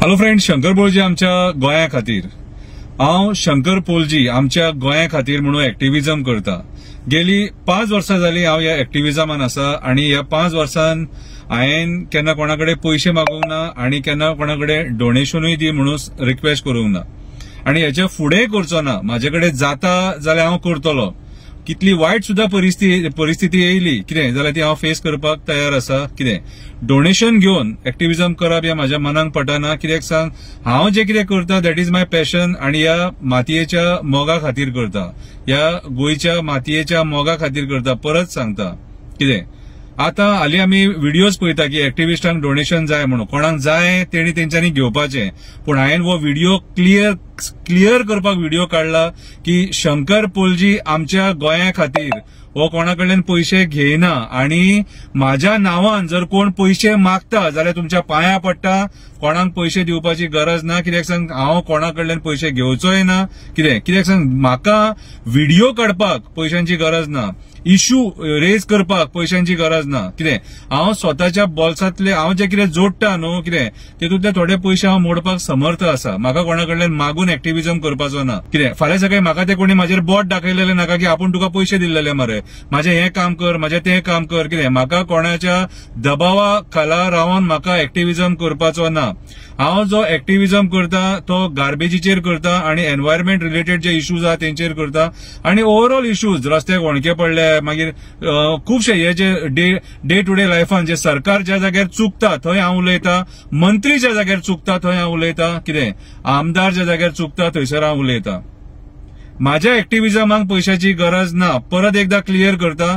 Hello friend, Shankar Polji आमच्या गोंया खातीर. हांव शंकर पोळजी आमच्या गोंया खातीर म्हणून एक्टिविजम करता. गेली 5 वर्सां जाली हांव ह्या एक्टिविजमान आसा आनी ह्या 5 वर्सान हांवें केन्ना कोणा कडेन पयशे मागूंक ना आनी केन्ना कोणा कडेन डोनेशनूय दी म्हणून रिक्वेस्ट करूंक ना आनी हेच्या फुडें करचो ना. म्हाजे कडेन जाता जाल्यार हांव करतलो. कितली वायट सुद्धा परिस्थिती येयली कितें जाल्यार ती हांव फेस करपाक तयार आसा. कितें डोनेशन घेवन एक्टिविजम करप हें म्हाज्या मनाक पटना. कित्याक सांग, हांव जें कितें करता that is my passion आनी ह्या मातयेच्या मोगा खातीर करता, ह्या गोंयच्या मातयेच्या मोगा खातीर करता. परत सांगता, कितें आतां हालीं आमी व्हिडियोज पळयता की एक्टिविस्टांक डोनेशन जाय म्हणून, कोणाक जाय तेणी तेंच्यांनी घेवपाचें. पूण हांवें हो व्हिडियो क्लियर करपाक व्हिडियो काडला की शंकर पोळजी आमच्या गोंया खातीर हो कोणा कडल्यान पयशे घेयना आनी म्हाज्या नांवान जर कोण पयशे मागता जाल्यार तुमच्या पांया पडटा. कोणाक पयशे दिवपाची गरज ना. कित्याक सांग, हांव कोणा कडल्यान पयशे घेवचोय ना. कित्याक सांग, म्हाका व्हिडियो काडपाक पयशांची गरज ना, इश्यू रेज करपाक पयशांची गरज ना. कितें हांव स्वताच्या बोल्सांतले हांव जे कितें जोडटा न्हू, कितें तेतूंतले थोडे पयशे हांव मोडपाक समर्थ आसा. म्हाका कोणा कडल्यान मागून एक्टिविजम करपाचो ना. कितें फाल्यां सकाळी म्हाका ते कोणी म्हाजेर बोट दाखयलेले नाका की आपूण तुका पयशे दिल्लेले मरे, म्हाजें हें काम कर, म्हाजें तें काम कर. कितें म्हाका कोणाच्या दबावा खाला रावन म्हाका एक्टिविजम करपाचो ना. हांव जो एक्टिविजम करता तो गार्बेजीचेर करता आनी एनवायरमेंट रिलेटेड जे इश्यूज आहा तेंचेर करता आनी ओवरऑल इश्यूज, रस्त्याक वणके पडले, मागीर खुबशे हे जे डे टू डे लायफान जे सरकार ज्या जाग्यार चुकता थंय हांव उलयता, मंत्री ज्या जाग्यार चुकता थंय हांव उलयता, कितें आमदार ज्या जाग्यार चुकता थंयसर हांव उलयता. म्हाज्या एक्टिविजमाक पयशाची गरज ना. परत एकदा क्लियर करता,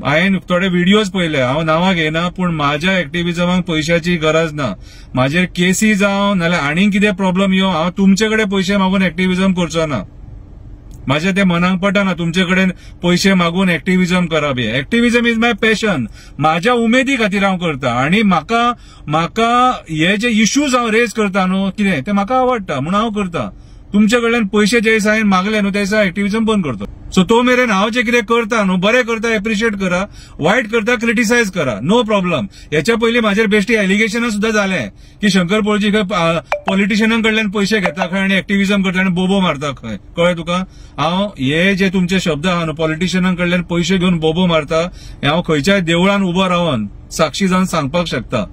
हांवें थोडे व्हिडियोज पळयले, हांव नांवां घेयना, पूण म्हाज्या एक्टिविजमाक पयशाची गरज ना. म्हाजेर केसी जावं नाल्यार आनीक कितें प्रॉब्लम येवं, हांव तुमचे कडेन पयशे मागून एक्टिविजम करचो ना. म्हाज्या ते मनाक पटना तुमचे कडेन पयशे मागून एक्टिविजम करप. हें एक्टिविजम is my passion, म्हाज्या उमेदी खातीर हांव करता आनी म्हाका म्हाका हे जे इश्यूज हांव रेज करता न्हू, कितें ते म्हाका आवडटा म्हणून हांव करता. तुमचे कडल्यान पयशे जे दिसा हांवें मागले न्हू त्या दिसा एक्टिविजम बंद करतो. सो तो मेरेन हांव जे कितें करता न्हू, बरें करता एप्रिशिएट करा, वायट करता क्रिटिसायज करा, नो प्रॉब्लम. हेच्या पयलीं म्हाजेर बेश्टी एलिगेशनां सुद्दां जालें की शंकर पोळजी खंय पॉलिटिशियनां कडल्यान पयशे घेता खंय आनी एक्टिविजम करता आनी बोबो मारता खंय. कळ्ळें तुका? हांव हे जे तुमचे शब्द आहा न्हू, पॉलिटिशियनां कडल्यान पयशे घेवन बोबो मारता, हें हांव खंयच्याय देवळान उबो रावन साक्षी जावन सांगपाक शकता.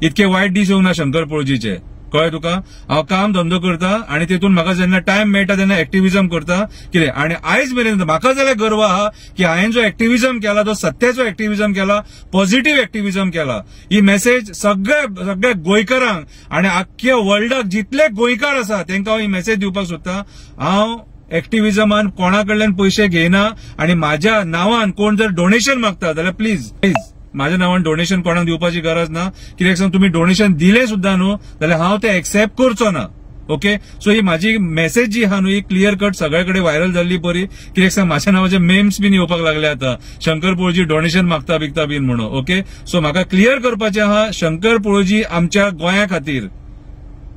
इतके वायट दीस येवंक ना शंकर पोळजीचे. कळ्ळें तुका? हांव काम धंदो करता आनी तेतून म्हाका जेन्ना टायम मेळटा तेन्ना एक्टिविजम करता. कितें आनी आयज मेरेन म्हाका जाल्यार गर्व आहा की हांवें जो एक्टिविजम केला तो सत्याचो एक्टिविजम केला, पॉझिटिव्ह एक्टिविजम केला. ही मेसेज सगळ्या गोंयकारांक आनी आख्ख्या वर्ल्डाक जितले गोंयकार आसा तेंकां हांव ही मेसेज दिवपाक सोदता. हांव एक्टिविजमान कोणा कडल्यान पयशे घेयना आनी म्हाज्या नांवान कोण जर डोनेशन मागता जाल्यार प्लीज प्लीज म्हाज्या नांवान डोनेशन कोणाक दिवपाची गरज ना. कित्याक सांग, तुमी डोनेशन दिलें सुद्दां न्हू जाल्यार हांव तें एक्सेप्ट करचो ना. ओके, सो ही म्हाजी मेसेज जी आहा न्हू ही क्लियर कट सगळे कडेन व्हायरल जाल्ली बरी. कित्याक सांग, म्हाज्या नांवाचे मेम्स बीन येवपाक लागले आतां, शंकर पोळजी डोनेशन मागता बिगता बीन म्हणून. ओके, सो म्हाका क्लियर करपाचें आहा, शंकर पोळजी आमच्या गोंया खातीर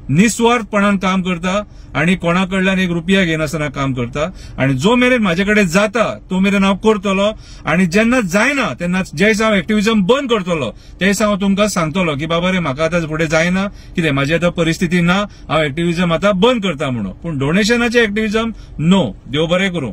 निस्वार्थपणान काम करता आनी कोणा कडल्यान एक रुपया घेयनासतना काम करता आनी जो मेरेन म्हाजे कडेन जाता तो मेरेन हांव करतलो आनी जेन्ना जायना तेन्ना जे दिसा हांव एक्टिविजम बंद करतलो त्या दिसा हांव तुमकां सांगतलो की बाबा रे म्हाका आतां फुडें जायना, कितें म्हाजी आतां परिस्थिती ना, हांव एक्टिविजम आतां बंद करता म्हणून. पूण डोनेशनाचें एक्टिविजम नो. देव बरें करूं.